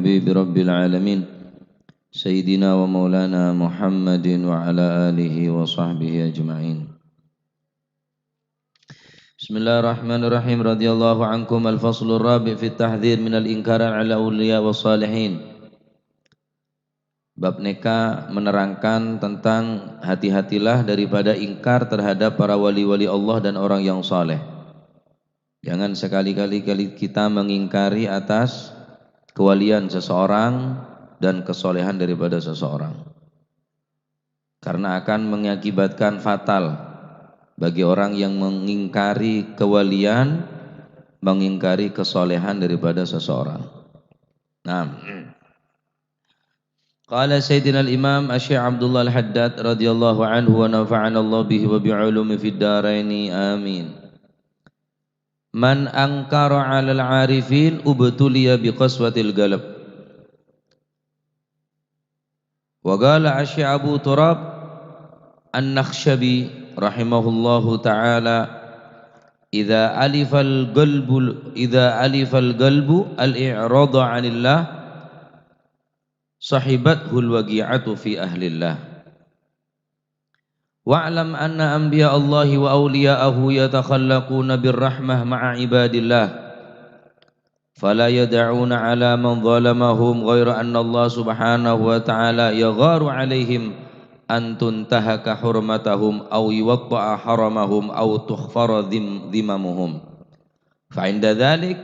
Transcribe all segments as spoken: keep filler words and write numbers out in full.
حبيب رب العالمين، سيدنا ومولانا محمد وعلى آله وصحبه أجمعين. بسم الله الرحمن الرحيم. رضي الله عنكم. الفصل الرابع في التحذير من الإنكار على الأولياء والصالحين. Bab nèka menerangkan tentang hati-hatilah daripada ingkar terhadap para wali-wali Allah dan orang yang saleh. Jangan sekali-kali kali kita mengingkari atas kewalian seseorang dan kesolehan daripada seseorang. Karena akan mengakibatkan fatal bagi orang yang mengingkari kewalian, mengingkari kesolehan daripada seseorang. Nah, قال سيدنا الإمام الشيخ عبد الله الحداد رضي الله عنه ونفعنا الله به وبعلومه في الدارين، آمين. من أنكر على العارفين ابتلي بقسوة القلب. وقال الشيخ أبو تراب النخشبي رحمه الله تعالى: إذا ألف القلب، إذا ألف القلب الإعراض عن الله، صحبته الوقيعة في أهل الله. واعلم أن أنبياء الله وأولياءه يتخلقون بالرحمة مع عباد الله، فلا يدعون على من ظلمهم، غير أن الله سبحانه وتعالى يغار عليهم أن تنتهك حرمتهم أو يوطأ حرمهم أو تخفر ذم-، ذممهم. فعند ذلك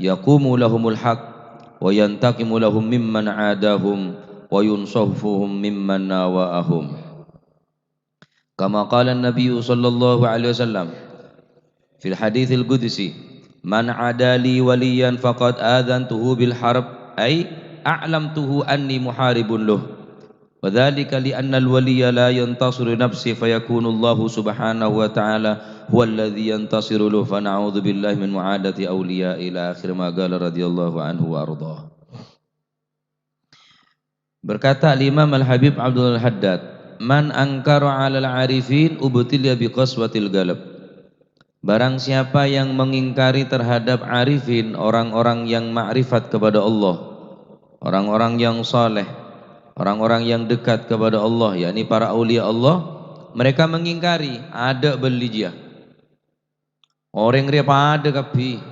يقوم لهم الحق وينتقم لهم ممن عاداهم وينصفهم ممن ناواهم. كما قال النبي صلى الله عليه وسلم في الحديث القدسي: من عادى لي وليا فقد آذنته بالحرب، أي أعلمته أني محارب له. وذلك لأن الولي لا ينتصر لنفسه، فيكون الله سبحانه وتعالى هو الذي ينتصر له، فنعوذ بالله من معاداة أولياء، إلى آخر ما قال رضي الله عنه وأرضاه. Berkata Al-Imam Al-Habib Abdul Haddad, "Man angkara 'alal 'arifin ubtuliya bi qaswatil qalb." Barang siapa yang mengingkari terhadap arifin, orang-orang yang makrifat kepada Allah, orang-orang yang saleh, orang-orang yang dekat kepada Allah, yakni para aulia Allah, mereka mengingkari, adâ' bâlli jiyâ. Orèng rèya padâ kabbhi.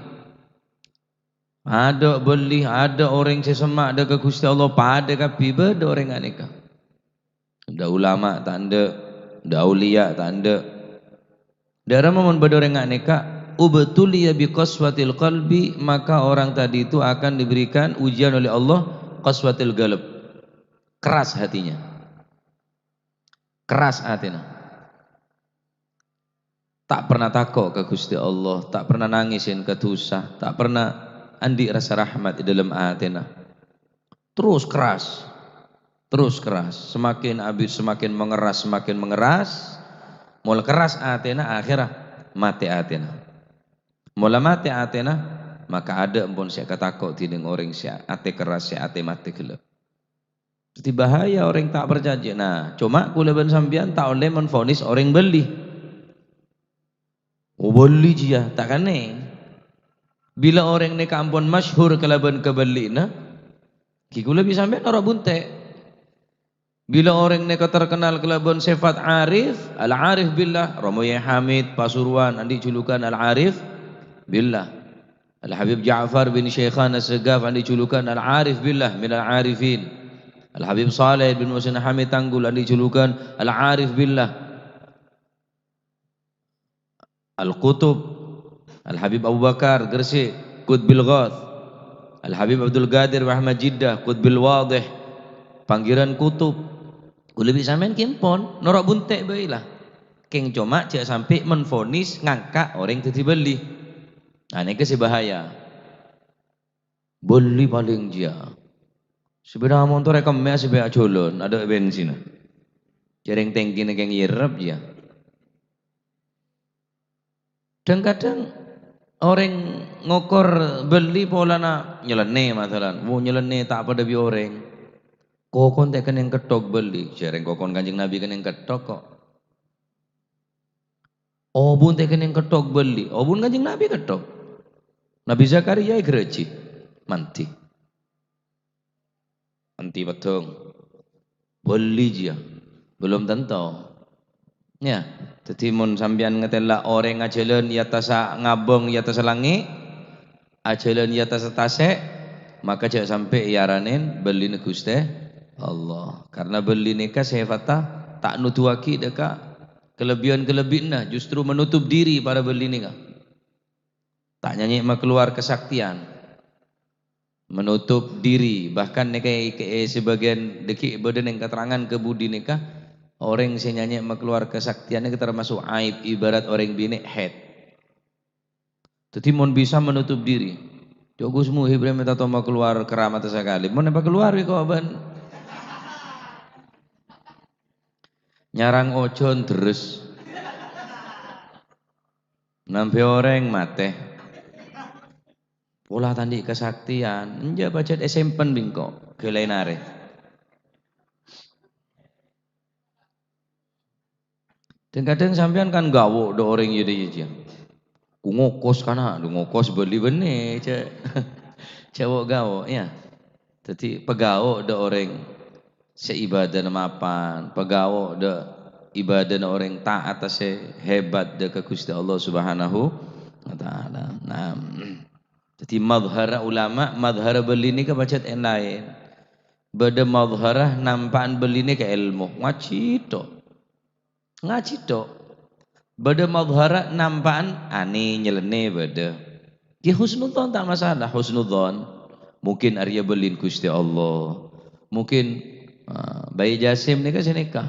Adâ' bâlli, adâ' orèng sè semma' dâ' ka Ghustè Allah, padâ kabbhi bâdâ orèng ghânèka. Tadâ' ulama, tadâ', tadâ' aulia, tadâ'. Dâ'remma mon bâdâ orèng ghânèka, "Ubtuliya bi qaswatil qalbi," maka orang tadi itu akan diberikan ujian oleh Allah, qaswatil qalb. Keras hatinya. Keras atèna. Ta' pernah tako' ka Ghustè Allah, ta' pernah nangèsèn ka dhusa, ta' pernah andi' rassa rahmat è dâlem atèna. Terros keras, terros keras, semakin abit semakin mengeras, semakin mengeras, mola keras atèna, akhèrra matè atèna. Mola matè atèna, maka adâ' empon sè èkatako' dhinèng orèng sè atè keras, sè atè matè ghellâ'. Dhâddhi bahaya orèng ta' parcajâ. Nah, coma kaulâ bân sampèyan ta' ollè menvonis orèng bâlli. Oh, bâlli jiyâ, ta' kanèng. Bilâ orèng nèka ampon masyhur kalabân kabâlli'na, ghi kaulâ bi' sampèyan noro' bunte'. Bilâ orèng nèka terkenal kalabân sèfat arif, al-arif billah, Romo Yai Hamid Pasuruan andi' julukan al-arif billah. Al-Habib Ja'far bin Syekhana Segaf andi' julukan Al-Arif Billah minal Arifin. Al-Habib Saleh bin Muhsin Hamid Tanggul andi' julukan Al-Arif Billah. Al-Qutub, Al-Habib Abu Bakar Gresik, Qutbil Ghath. Al-Habib Abdul Qadir Ahmad Jiddah, Qutbil Wadih, Panggiran Kutub. Kaulâ bi' sampèyan ghi empon, noro' bunte' bhâi la. Kèng coma jhâ' sampè' menvonis ngangka' orèng dhâddhi bâlli. Nah, nèka sè bahaya. Bâlli palèng jiyâ. Sepèda montor èkemmè' sè bâ' ajhâlân, adâ' bensinna. Jhâreng tèngkina kèng nyerrep jiyâ. Dhâng-kadhâng orèng ngokor bâlli polana nyalènè, masalan. Wo, nyalènè ta' padâ bi' orèng. Kokon ta' kennèng ketthok bâlli. Jhâreng kokon Kanjeng Nabi kennèng ketthok, kok. Obun ta' kennèng ketthok bâlli. Obun Kanjeng Nabi ketthok. Nabi Zakaria èghârâjhi. Mandhi. Ti peddhung. Bâli jiyâ. Belum tentu. Ya. Dhâddhi mon sampèyan ngatèla' orèng ajhâlân è attassa ngabâng, è attassa langngè', ajhâlân è attassa tasè', maka jhâ' sampè' èaranè bâlina Ghustè Allah. Karna bâli nèka sèfatta ta' nodhuwâghi dâ' ka kalebbiyan-kalebbiyanna, justru menutup diri para bâli nèka. Ta' nyanyè' makalowar kasaktèyan. Menutup diri, bahkan nèka è, è sabâgiyân dhâggi' bâdâ neng katerrangan ka budi nèka, orèng sè nyanyè' makalowar kasaktèyan nèka termasuk aib, ibarat orèng binè' haid. Dhâddhi mon bisa menutup diri. Jhâ' Gus Muhib rè mènta to makalowar keramat sakalè. Mon èpakalowar kok bân nyarang ojhân terros. Nambhi orèng matè. Pola ta' andi' kasaktèyan, enjâ' pajhât èsempen bi' engko', ghâlâi narè. Dhâng-kadhâng sampèyan kan gawo' dâ' orèng yâ, yâ, yâ. Ku ngokos kana', du ngokos bâli bânnè, jhâ', jhâ' wo'-gawo', ya. Dhâddhi pagawo' dâ' orèng sè ibâdâna mapan, pagawo' dâ' ibâdâna orèng ta'at sè hebat dâ' ka Ghustè Allah Subhanahu wa Ta'ala. Nah, dhâddhi madhara ulama, madhara bâli nèka pajhât èn-laèn. Bâdâ madhara nampa'an bâli nèka èlmo, ngajhi tok. Ngajhi tok. Bâdâ madhara nampa'an anè nyellènè bâdâ. Yâ husnudzon ta' masalah, husnudzon. Mungkin arèya bâlina Ghustè Allah. Mungkin, ah, Bayi Jasim nèka sè nèka.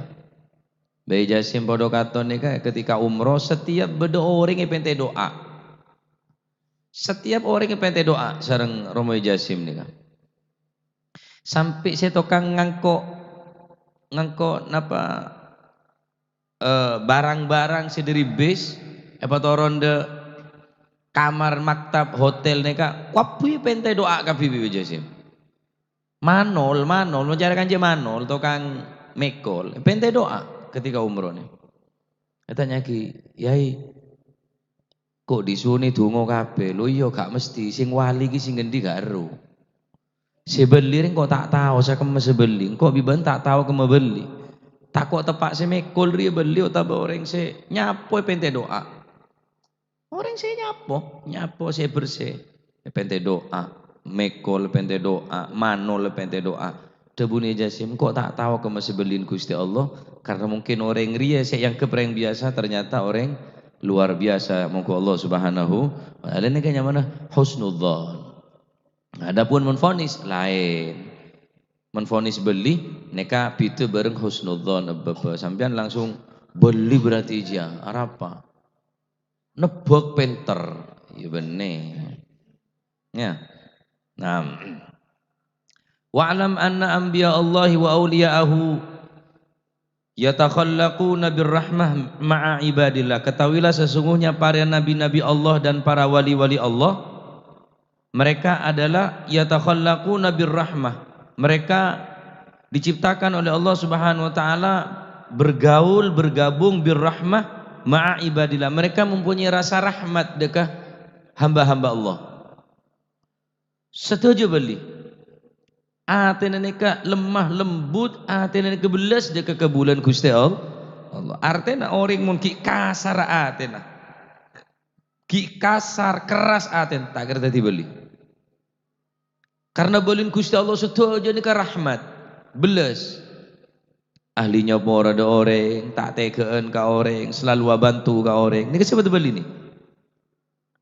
Bayi Jasim padâ katon nèka ketika umroh, setiap bâdâ orèng èpèntè du'a. Setiap orèng èpèntè du'a sareng Romo Jasim nèka. Sampè' sè tokang ngangko', ngangko' napa, eh, barang-barang sè dâri bis, èpatoron dâ' kamar maktab hotel nèka, kabbhi èpèntè du'a kabbhi bi' Jasim. Manol, Manol, mon cara kanca Manol, tokang mèkol, èpèntè du'a ketika umroh nè. Ètanya'aghi, "Yai, ko' dhisuna donga kabbhi?" "Lo iyâ, ga' mesthè. Sè ngowali ghi' sè ngendi ga' ero. Sè bâli rè engko' ta' tao sakemma sè bâli, engko' bi' bâ'na ta' tao kemma bâli. Tako' teppa' sè mèkol rèya bâli otabâ orèng sè nyapo èpèntè du'a." Orèng sè nyapo, nyapo sè bersè, èpèntè du'a, mèkol èpèntè du'a, manol èpèntè du'a. Dhâbuna Jasim, "Ko' ta' tao kemma sè bâlina Ghustè Allah, karna mungkin orèng rèya sè èangghep orèng biyasa, ternyata orèng luar biasa." Monggu Allah Subhanahu wa Ta'ala nèka nyamana husnudzon. Adapun menvonis, laèn. Menvonis bâli, nèka bhidhâ bhâreng husnudzon, bâbâ. Sampèyan langsung bâli berarti jiyâ, arapa? Nebbhâk pènter. Yâ bânnè. Ya. Nah. "Wa'lam anna anbiya Allahi wa awliya'ahu yatakhallaquna birrahmah ma'a ibadillah." Ketahuilah sesungguhnya para nabi-nabi Allah dan para wali-wali Allah, mereka adalah yatakhallaquna birrahmah. Mereka diciptakan oleh Allah Subhanahu wa Ta'ala bergaul, bergabung birrahmah ma'a ibadillah. Mereka mempunyai rasa rahmat dâ' ka hamba-hamba Allah. Sadhâjâ bâli. Atèna nèka lemah lembut, atèna nèka bellas dâ' ka kabulâna Ghustè All-, Allah. Artèna orèng mon ghi' kasar atèna, ghi' kasar, kerras atèna, ta' kèra dhâddhi bâli. Karna bâlina Ghustè Allah sadhâjâ nèka rahmat, bellas. Ahli nyapora dâ' orèng, ta' tèghâ'ân ka orèng, selalu abhânto ka orèng. Nèka sè bâdâ bâlina.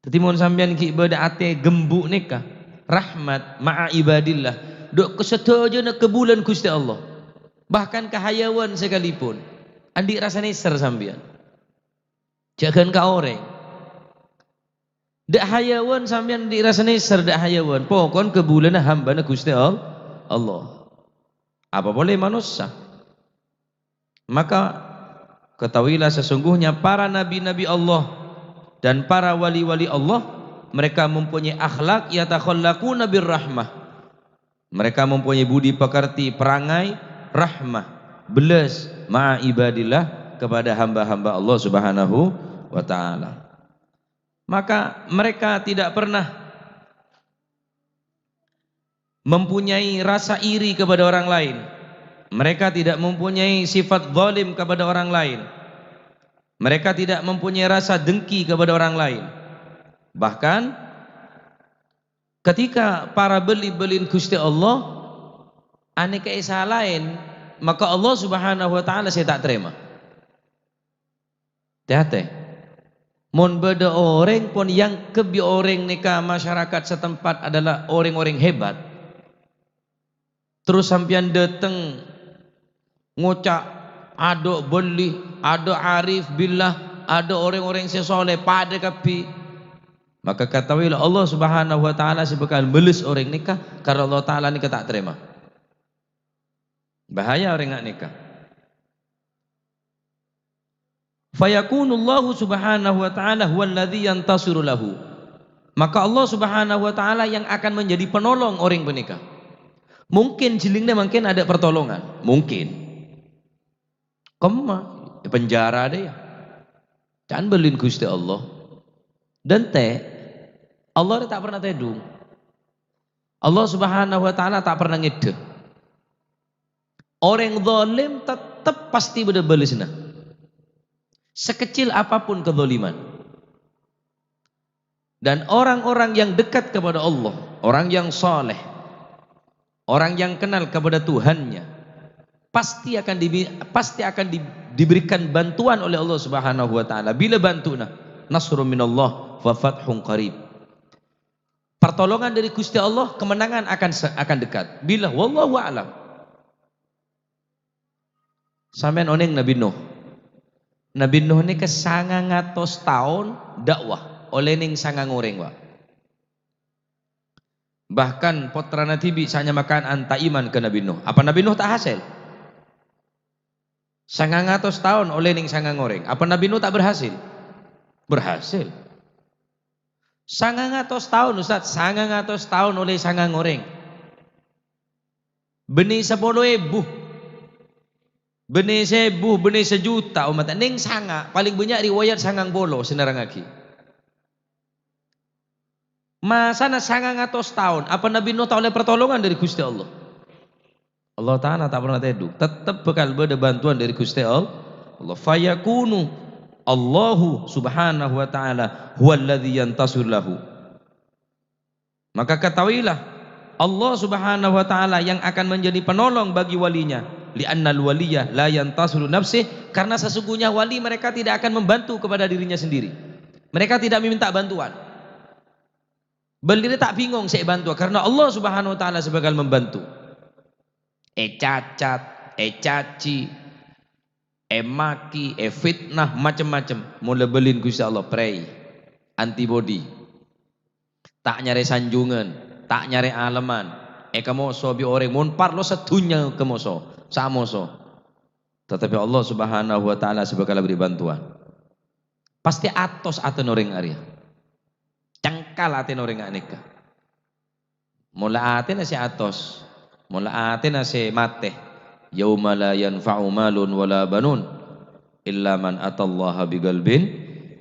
Dhâddhi, mon sampèyan ghi' bâdâ atè ghembu' nèka, rahmat ma'a ibadillah, dâ' ka sadhâjâna kabulâna Ghustè Allah, bahkan ka hayawan sakalipun, andi' rasa nèser sampèyan. Jhâ' ghân ka orèng. Dâ' hayawan sampèyan andi' rasa nèser dâ' hayawan. Pokon kabulâna hambâna Ghustè All-, Allah. Apa polè manossa? Maka ketahuilah sesungguhnya para nabi-nabi Allah dan para wali-wali Allah, mereka mempunyai akhlak yatakhallaquna birrahmah. Mereka mempunyai budi pekerti, perangai rahmah, belas, ma'a ibadillah, kepada hamba-hamba Allah Subhanahu wa Ta'ala. Maka mereka tidak pernah mempunyai rasa iri kepada orang lain. Mereka tidak mempunyai sifat zalim kepada orang lain. Mereka tidak mempunyai rasa dengki kepada orang lain. Bahkan, ketika para bâli-bâlin Ghustè Allah anèka èsalaè, maka Allah Subhanahu wa Ta'ala sè ta' tarèma. Tè-atè. Mon bâdâ orèng pon èangghep bi' orèng nèka masyarakat setempat adalah orèng-orèng hebat, terros sampèyan dâteng ngoca', "Adâ' bâli, adâ' arif billah, adâ' orèng-orèng sè soleh, padâ kabbhi." Maka ketahuilah Allah Subhanahu wa Ta'ala sè bhâkal bâles orèng nèka, karna Allah Ta'ala nèka ta' tarèma. Bahaya orèng nga' nèka. Fayakunullahu subhanahu wa ta'ala huwallazi yantasiru lahu. Maka Allah Subhanahu wa Ta'ala yang akan menjadi penolong orèng panèka. Mungkin jhâlângnga mangkèn adâ' pertolongan. Mungkin. Kemma, è penjara dâ' iyâ. Can bâlin Ghustè Allah. Dântè, Allah rè ta' pernah tèdung. Allah Subhanahu wa Ta'ala ta' pernah ngèdhâ. Orèng zalim tettep pastè bâdâ bâlesna. Sekecil apapun kezaliman. Dan orang-orang yang dekat kepada Allah, orang yang saleh, orang yang kenal kepada Tuhannya, pasti akan dibi-, pasti akan di-, diberikan bantuan oleh Allah Subhanahu wa Ta'ala. Bilâ bantuna? Nasrun minallah wa fathun qarib. Pertolongan dari Ghustè Allah, kemenangan akan se-, akan dekat. Bilâ? Wallahu a'lam. Sampèyan onèng Nabbhi Nuh. Nabbhi Nuh nèka sangang atos taon da'wah, ollè nèng sangang orèng, Pak. Bahkan pottrana dhibi' sanyama Kan'an ta' iman ka Nabbhi Nuh. Apa Nabbhi Nuh ta' hasèl? Sangang atos taon ollè nèng sangang orèng. Apa Nabbhi Nuh ta' berhasil? Berhasil. Sangang atos taon, Ustaz. Sangang atos taon ollè sangang orèng. Bânnè sapolo èbu. Bânnè saèbu, bânnè sajuta ommatta. Nèng sanga', palèng bânnya' riwayat sangang polo sè nerrangngaghi. Masana sangang atos taon, apa Nabbhi Nuh ta' ollè pertolongan dâri Ghustè Allah? Allah Ta'ala ta' pernah tèdung. Tettep bhâkal bâdâ bantuan dâri Ghustè All-, Allah. Fayakunu Allahu Subhanahu wa Ta'ala huwallazi yantasiru lahu. Maka ketahuilah, Allah Subhanahu wa Ta'ala yang akan menjadi penolong bagi walinya. Li'annal waliya la yantasiru nafsih, karena sesungguhnya wali mereka tidak akan membantu kepada dirinya sendiri. Mereka tidak meminta bantuan. Bâlirè ta' bingong sè èbantowâ, karena Allah Subhanahu wa Ta'ala sè bhâkal membantu. Ècacat, ècaci, èmaki, èfitnah, macem-macem. Mola bâlin Ghustè Allah, prèi, antibodi. Ta' nyarè sanjungan, ta' nyarè alemman. Èkamoso bi' orèng, mon parlo sadhunnya kamoso, samoso. Tetapi Allah Subhanahu wa Ta'ala sè bhâkal aberri' bantuan. Pastè atos atèna orèng arèya. Cengkal atèna orèng ghânèka. Mola atèna sè atos, mola atèna sè matè. "Yauma la yanfa'u malun wala banun illa man atallaha biqalbin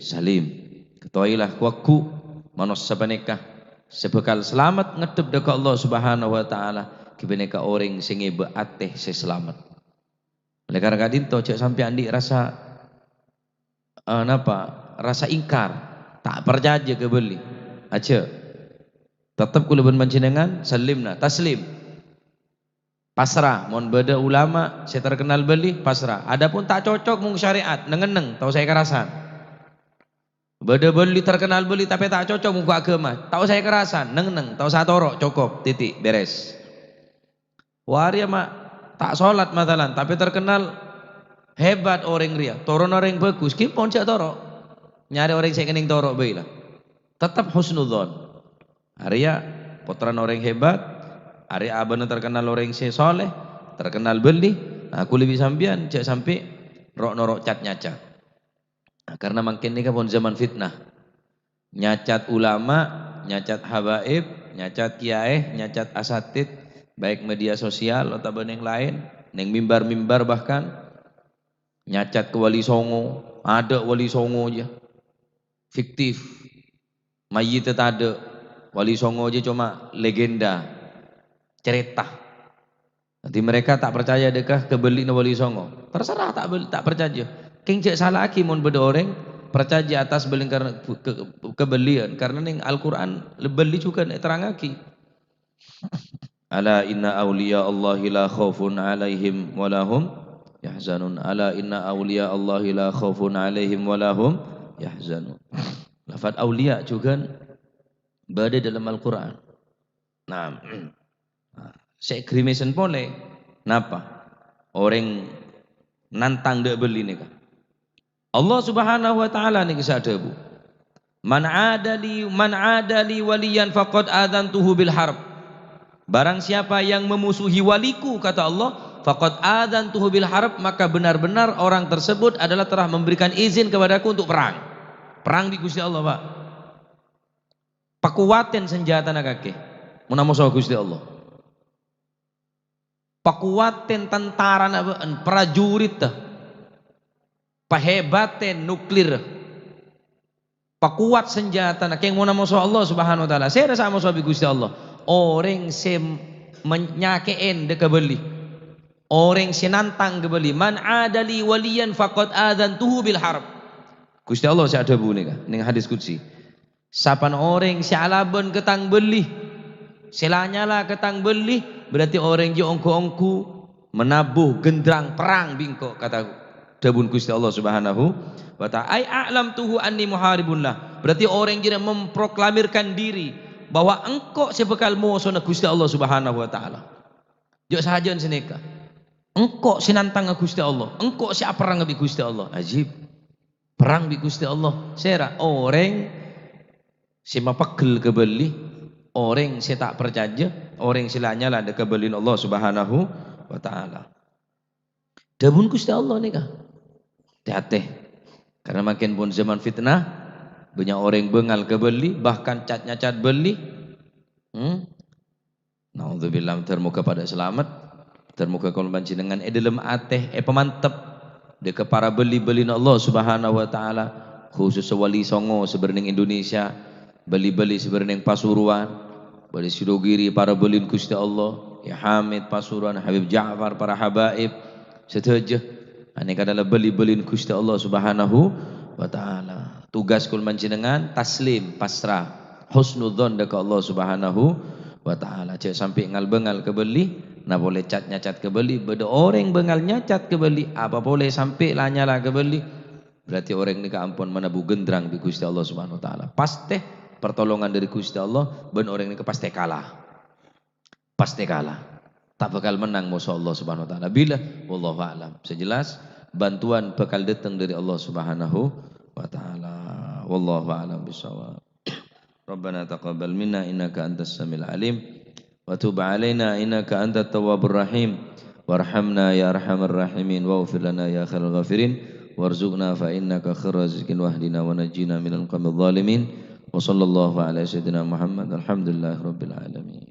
salim." Ketahuilah, ghu-lagghu manossa panèka sè bhâkal salamet ngadhep dâ' ka Allah Subhanahu wa Ta'ala, ghibâ nèka orèng sè ngèbâ atè sè salamet. Oleh karena ka'dinto, jhâ' sampè' andi' rasa, eh, napa? Rasa ingkar, ta' parcajâ ka bâli. Ajâ. Tettep kaulâ bân panjhennengan sallimna, taslim. Pasra, mon bâdâ ulama sè terkenal bâli, pasra. Adapun ta' cocok mong syariat, neng-enneng, ta' osa èkarasan. Bâdâ bâli terkenal bâli tapè ta' cocok mong aghâma, ta' osa èkarasan, neng-enneng, ta' osa toro', cokop, titik, beres. Wâ' rèya ma' ta' solat masalan, tapè terkenal hebat orèng rèya, toronna orèng bhâghus, ghi' pon jhâ' toro'. Nyarè orèng sè kennèng toro' bhâi la. Tettep husnudzon. Arèya pottrana orèng hebat, arèya abâna terkenal orèng sè soleh, terkenal bâli. Nah, kaulâ bi' sampèyan jhâ' sampè' ro'-noro' cat-nyacat. Nah, karena mangkèn nèka pon zaman fitnah. Nyacat ulama, nyacat habaib, nyacat kiyaè, nyacat asatid, baik media sosial otabâ neng laèn, neng mimbar-mimbar bahkan. Nyacat ka Wali Songo, adâ' Wali Songo jâ. Fiktif. Mayyitta tadâ'. Wali Songo jâ coma legenda. Carèta. Jadi mereka ta' parcajâ dâ' ka kabelli'na Wali Songo. Terserah ta' bel-, ta' parcajâ. Kèng jhâ' sala'aghi mon bâdâ orèng parcajâ atas bellin karena bu-, ke-, kabelli'an. Karena neng Al-Qur'an le-, belli jhughân èterrangaghi. "Ala inna awliya Allahi la khaufun alaihim wa lahum yahzanun. Ala inna awliya Allahi la khaufun alaihim wa lahum yahzanun." Lafat auliya jhughân bâdâ dâlem Al-Qur'an. Nah, sè grimèsen polè, napa? Orèng nantang dâ' belli nèka. Allah Subhanahu wa Ta'ala nèka sè adhâbu, "Man 'adali, man 'adali waliyan faqad adzantuhu bil harb." Barang siapa yang memusuhi waliku, kata Allah, "faqad adzantuhu bil harb," maka benar-benar orang tersebut adalah telah memberikan izin kepadaku untuk perang. Perang bi' Ghustè Allah, Pak. Pakowatè sanjhâtana kakè. Mon amoso Ghustè Allah. Pakowatè tantarana bâ'en, prajuritta. Pahèbatè nuklir. Pakowat sanjhâtana. Kèng mon amoso Allah Subhanahu wa Ta'ala. Sèra sè amoso bi' Ghustè Allah? Orèng sè men-, nyakè'è dâ' kabelli. Orèng sè nantang kabelli. "Man 'adali waliyan faqad adzantuhu bil harb." Ghustè Allah sè adhâbu nèka, neng hadis qudsi. Sapan orèng sè alabân ka tang belli, sè la-nyala ka tang belli, berarti orèng jâ' ongghu-ongghu manabu gendrang perrang bi' engko', kata dhâbuna Ghustè Allah Subhanahu wa Ta'ala. "Ai a'lamtuhu anni muharibun lah." Berarti orèng jârèya memproklamirkan diri bahwa engko' sè bhâkal mosona Ghustè Allah Subhanahu wa Ta'ala. Jâ' sajân sanèka. Engko' sè nantanga Ghustè Allah, engko' sè aperrang bi' Ghustè Allah. Ajib. Perrang bi' Ghustè Allah. Sèra? Orèng sè mapeggel kabelli, orèng sè ta' parcajâ, orèng sè la-nyala dâ' kabellina Allah Subhanahu wa Ta'ala. Dhâbuna Ghustè Allah nèka. Tè-atè. Karena mangkèn pon zaman fitnah, bânnya' orèng bângal kabelli, bahkan cat-nyacat belli. Hmm? Naudzubillah, dhâr moghâ padâ salamet. Dhâr moghâ kaulâ panjhennengan è dhâlem atè èpamantep dâ' ka para bâli-bâlina Allah Subhanahu wa Ta'ala, khusus Wali Songo sabârnèng Indonesia, bâli-bâli sabârnèng Pasuruan, bâli Sidogiri, para bâlina Ghustè Allah, Kè Hamid Pasuruan, Habib Ja'far, para habaib sadhâjâ. Anèka adalah bâli-bâlina Ghustè Allah Subhanahu wa Ta'ala. Tugas kaulâ panjhennengan taslim, pasra, husnudzon dâ' ka Allah Subhanahu wa Ta'ala. Jâ' sampè' ngal-bângal kabelli, na polè cat-nyacat kabelli. Bâdâ orèng bângal nyacat kabelli, apa polè sampè' la-nyala kabelli, berarti orèng nèka ampon manabu gendrang bi' Ghustè Allah Subhanahu wa Ta'ala. Pastè pertolongan dâri Ghustè Allah, bân orèng nèka pastè kala. Pastè kala. Ta' bhâkal mennang moso Allah Subhanahu wa Ta'ala. Bilâ? Wallahu a'lam. Sè jelas, bantuan bhâkal dâteng dâri Allah Subhanahu wa Ta'ala. Wallahu a'lam bissawab. Rabbana taqabbal minna innaka antas samiul alim. Wa tub alaina innaka antat tawwabur rahim. Warhamna ya arhamar rahimin. Waghfir lana ya khairal ghafirin. Warzuqna fa innaka khairar raziqin. Wahdina wa najjina minal qaumidh dhalimin. Wa sallallahu ala sayyidina Muhammad. Alhamdulillahi rabbil alamin.